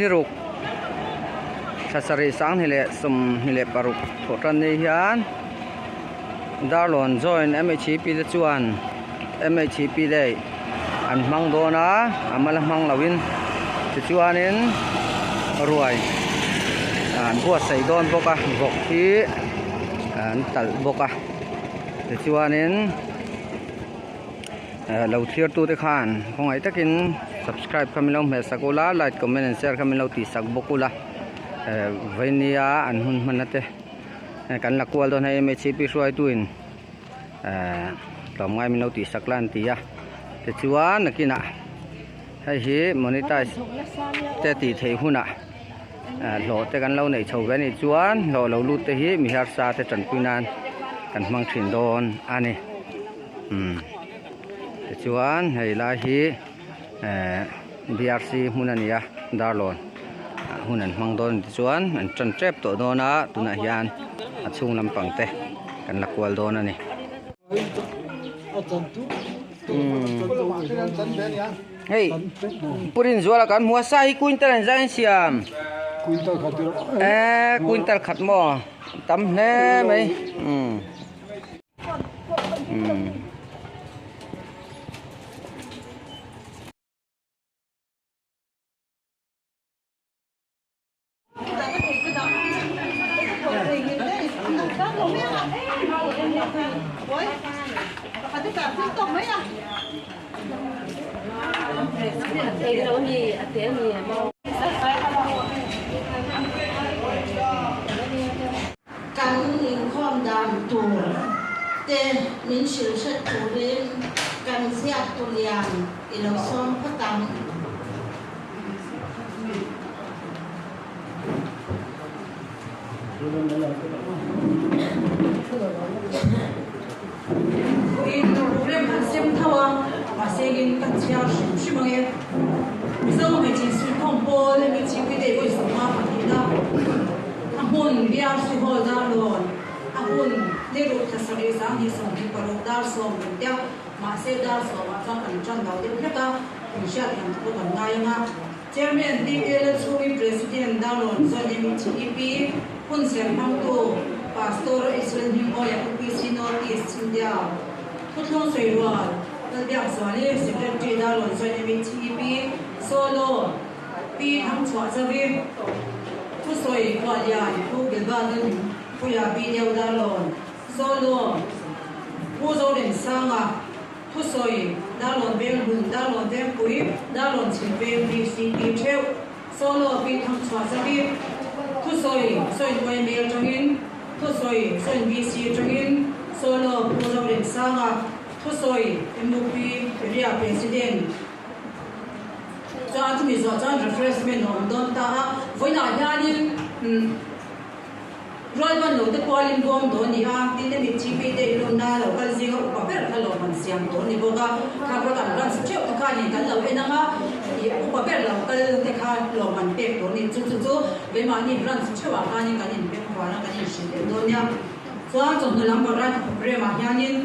Niruk thla sarih sanghnih leh sawmhnih leh paruk thawh tan ni hian Darlawn join MHEP te chuan MHEP day an hmang dawn a a mal a hmang loin tichuanin ruai an buatsaih dawn bawk a vawk hi an talh bawk a tichuanin. Lo thlir tute khan khawngaih takin subscribe kha min lo hmeh sak ula like comment and share kha min lo tih sak bawk ula vainia an hun hman na te kan la kual dawn hei mhip hruaitu in tlawmngai min lo tih sak la an ti a tichuan nakinah hei hi monetize te tih theih hunah hlawh te kan lo neih chho ve anih chuan hlawh lo lut te hi mi harsa te tanpui nan kan hmang thin dawn a ni. Umm tichuan hei lai hi ehh BRC hmun a ni a Darlawn hun an hmang dawn tichuan an tan tep tawh dawn a tunah hian a chhung lampang te kan la kual dawn a ni. Hei Pu Rinzuala kan hmu a sa hi quintal an zai an siam eh quintal khat maw tam hle mai umm. Kan inkhawm dan tur te min hrilh hret turin kan ziaktu lian i lo sawm phawt ang. Vawiin program han sem tho a, mahse in kan chhiar hrim hrim ang e. Mizo hmeichhe insuihkhawm pawl MHP te vawi sawmnga pahnihna a hmun BRC Hall Darlawn a hun ni ruk thla sarih sanghnih 26 dar sawm kan tia, mahse dar sawmah chuan kan tan lo deuh hlek a, inhriatthiam te pawh kan ngai ang a. Chairman PK Lalchhungi President Darlawn Zone MHEP Hunserh hmangtu Pastor Israel Hmingmawia UPC North East India Thuthlung Sawirual Lalbiakzuali Secretary Darlawn Zone MHEP Solo Pi Thangchhuah Zavi Thusawi Khuallian Pu Gilba Nunpuia Bideo Darlawn Solo Pu Zoremsanga Thusawi, Darlawn Veng Hlun, Darlawn Vengpui, Darlawn Chhim Veng, VCP theuh, Solo Pi Thangchhuah Zavi, Thusawi, Sawiin yma atangin, Thusawi, Sawiin VC atangin, Solo Pu Zoremsanga, Thusawi, MUP Area President. Chuan chumi zawh chuan refreshment a awm dawn ta a, vawiinah hianin. Rual ban lo te kualin bawm dawn ni a, tin hemi TP te i lunna lo kal zinga upa ber kha lawm an siam dawn ni bawk a, kha kha kan runs theuh te khanin kan lo en ang a, i upa ber lo kal te kha lawm an pek dawn ni, chu chu chu keimahni runs theuhah khanin kan inbeng huan a, kan inhrilh leh dawn nia. Chuan chawhnu lam variety programme ah hianin.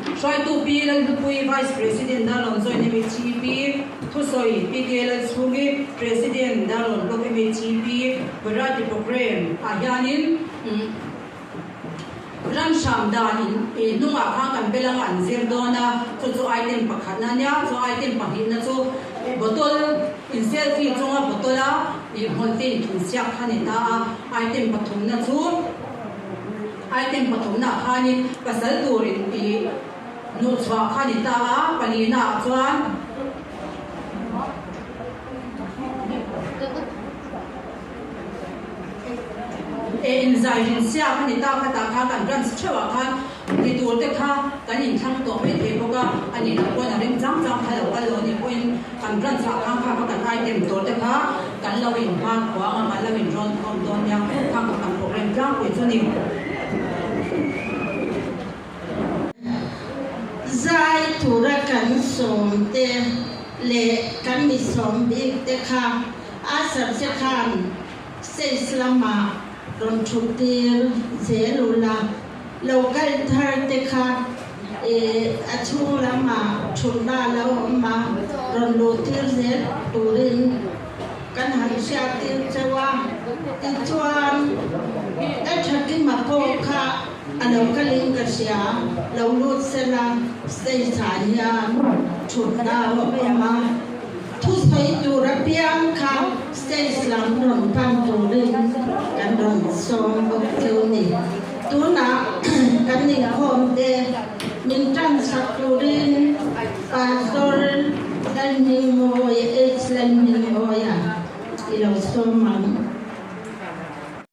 Hruaitu Pi Lalhlupui, Vice President Darlawn Joint MHEP, Thusawi Pi K Lalchhungi, President Darlawn Block MHEP, Variety Programme ah hianin ram hram dan in hnungah khan kan bel anga an zir dawn a, chu chu item pakhatna ania, chu item pahnihna chu bottle in selfie chunga bottle a hmawlh te inthunsiak kha a ni ta a, item pathumna chu. Item pathumnaah khanin pasal turin i hnuhchhuah kha ni ta a, palinaah chuan e inzai rinsiak a ni ta khatah khan kan branch theuhah khan ti tur te kha kan inthlang tawh mai thei bawk a, a nih loh pawn a rem chang chang kha lo kal lo a nih pawhin kan branch ah khan kha kha kan item tur te kha kan lo inhma khuang a, kan lo inrawn khawm dawn nia, kha kha kan program tlangpui chu a ni. Zai tura kan sawm te leh kan mi sawm bik te kha a sarche khan stage lamah rawn thut tir zel ula, lo kal thar te kha a chhung lamah thutna a lo awm a, rawn luh tir zel turin. kan han hriattir cheu a. Tichuan, Lalthakima pawh kha a lo kalin ka hria, lo lut sela stage ah hian thutna a awm a, thusawi tur apiang kha stage lam rawn pan turin kan rawn sawm bawk cheu ni.